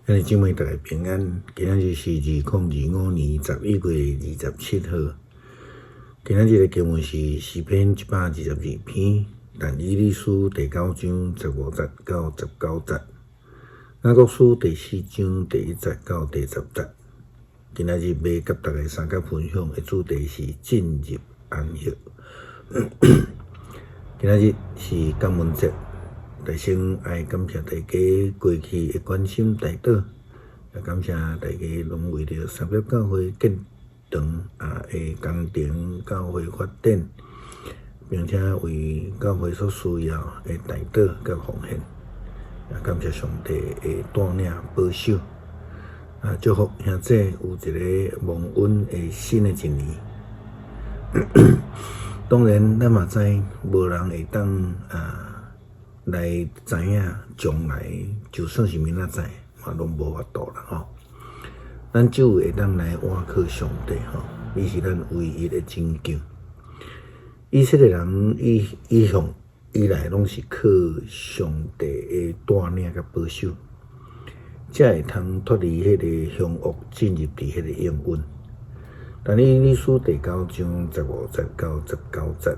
兄弟姊妹，大家平安。今仔日是2025年11月27號。今仔日的經文是詩篇122篇，但以理書第九章15節到19節，雅各書第四章第一節到第十節。今仔日欲佮大家相佮分享的主題是進入安息。今仔日是感恩節。首先愛感謝大家過去的關心代禱，也感謝大家攏為著三峽教會建堂的工程、教會發展，並且為教會所需要的代禱佮奉獻，也感謝上帝的帶領保守，祝福兄弟有一个蒙恩的新的一年。當然，咱嘛知無人會當來知影將來，就算是明仔載，嘛攏無法度啦吼。咱只有會當來倚靠上帝吼，伊是咱唯一的拯救。以色列人一一向以來攏是靠上帝的帶領佮保守，才會通脫離彼個兇惡，進入佇彼個應允。但以理書第九章15節到19節，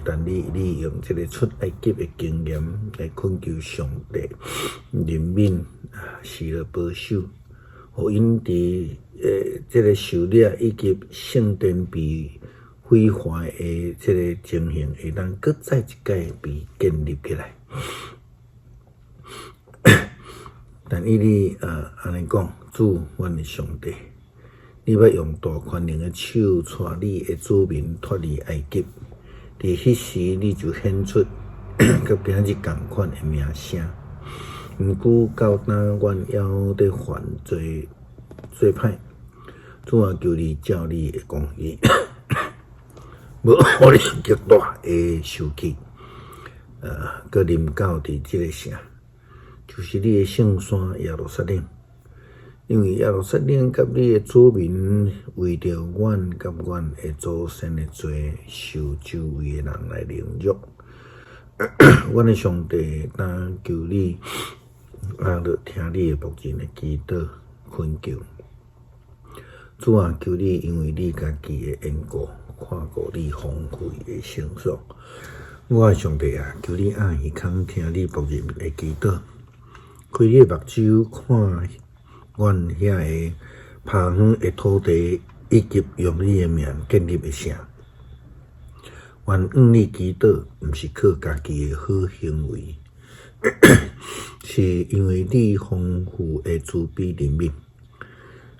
但以理用這个出埃及的經驗來懇求上帝憐憫啊，施了保守，予𪜶佇這个受掠以及聖殿被毀壞的這个情形，會當閣再一擺被建立起來。但以理按呢講，主，阮的上帝，你欲用大權能的手帶你的子民脫離埃及，佇彼時你就顯出佮今仔日仝款的名聲。毋過到今阮猶咧犯罪做歹，主啊，求你照你的公義，無予你極大的受氣，閣臨到佇這个城，就是你的聖山耶路撒冷。因為耶路撒冷佮你的子民為著阮佮阮的祖先的罪，受周圍的人來凌辱。阮的上帝，當求你著聽你的僕人的祈禱懇求。主啊，求你因為你家己的緣故，看顧你豐富的聖所。我的上帝啊，求你暗耳空聽你僕人的祈禱，開你的目睭看阮遐个拍遠的土地，以及用你的名建立的城。阮向你祈禱，毋是靠家己的好行為，是因為你豐富的慈悲憐憫。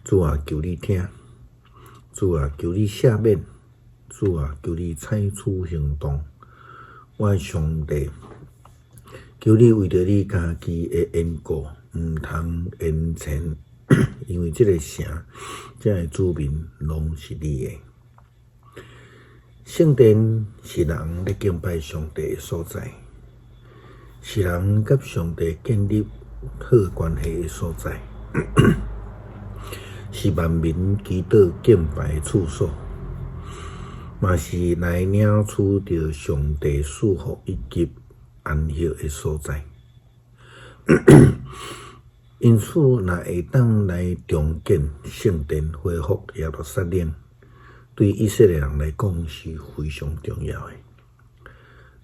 主啊，求你聽！主啊，求你赦免！主啊，求你採取行動！我的上帝，求你為著你家己的緣故，毋通延遲。因為這个城，這个子民攏是你的。聖殿是人咧敬拜上帝的所在，是人佮上帝建立好關係的所在，是萬民祈禱敬拜的處所，嘛是來領取著上帝賜福以及安息的所在。因此，若會當來重建聖殿、恢復耶路撒冷，對以色列人來講是非常重要的，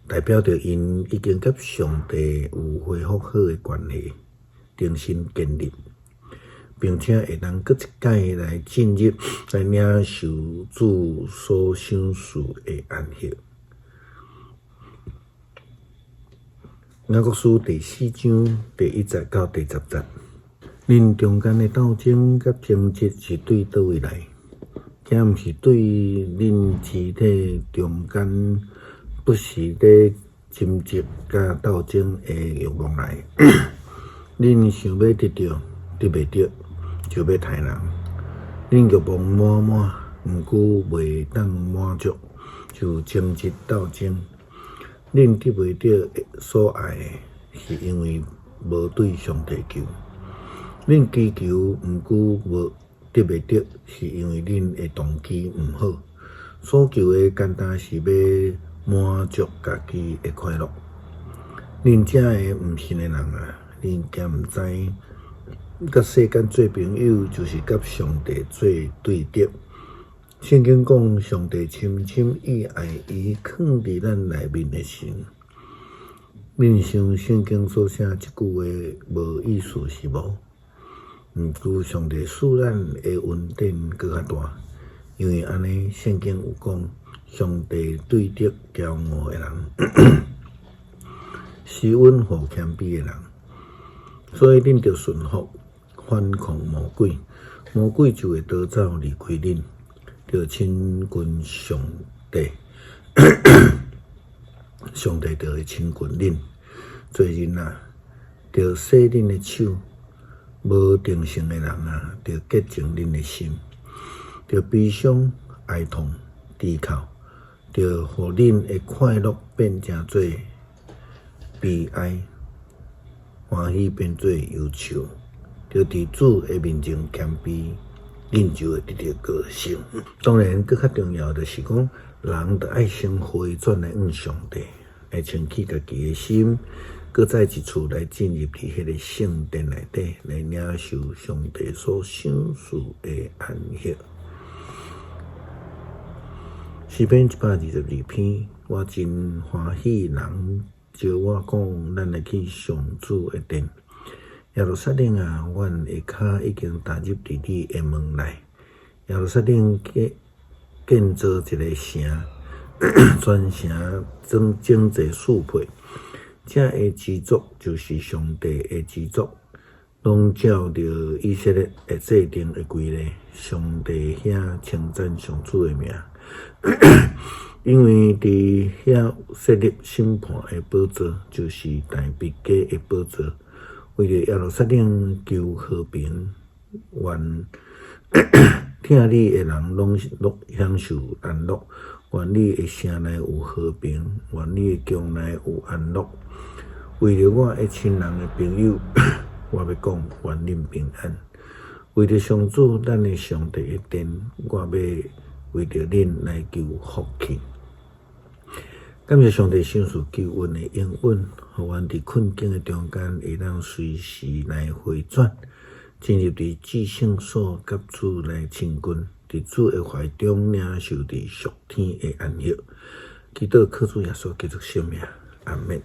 代表著𪜶已經佮上帝有恢復好的關係，重新建立，並且會當閣一擺來進入來領受主所賞賜的安息。雅各書第四章第一節到第十節，恁中間的鬥爭佮爭執是對佗位來？敢毋是對恁肢體中間不時咧爭執佮鬥爭的欲望來？恁想欲得著，得袂著，就欲刣人；恁欲望滿滿，毋過袂當滿足，就爭執鬥爭。恁得袂著所愛的，是因為無對上帝求；恁祈求，毋過無得袂著，是因為恁的動機毋好，所求的干焦是欲滿足家己的快樂。恁這个毋信的人啊，恁敢毋知佮世間做朋友，就是佮上帝做對敵。聖經講，上帝深深意愛伊囥佇咱內面的神。恁想聖經所寫這句話無意思是無？毋過上帝賜咱的恩典閣較大，因為按呢聖經有講，上帝對敵驕傲的人，施恩予謙卑的人。所以恁著順服，反抗魔鬼，魔鬼就會逃走離開恁。著親近上帝，上帝就會親近恁。罪人啊，著洗恁的手；無定性的人啊，著潔淨恁的心。著悲傷、哀痛、低哭，著予恁的快樂變成做悲哀，歡喜變做憂愁。著佇主的面前謙卑，恁就會得著高升。當然，閣較重要就是講，人著愛先回轉來向上帝，來清氣家己的心，閣再一次來進入佇彼個聖殿內底，來領受上帝所賞賜的安息。詩篇122篇，我真歡喜人招我講，咱來去上主的殿。耶路撒冷啊，阮的跤已經踏入佇你的門內。耶路撒冷建建造一个城，全城整整齊四配。這个支族就是上帝的支族，攏照著以色列的制定的規例，上帝遐稱讚上主的名，因為佇遐設立審判的寶座，就是大衛家的寶座。為著耶路撒冷求和平，願疼你的人攏享受安樂，願你的城內有和平，願你的宮內有安樂。為著我的親人的朋友，我欲講願恁平安。為著上主咱的上帝的殿，我欲為著恁來求福氣。感謝上帝賞賜救恩的應允，予阮佇困境的中間會當隨時來回轉，進入佇至聖所，佮主來親近，佇主的懷中領受佇屬天的安息。祈禱靠主耶穌基督聖名，阿門。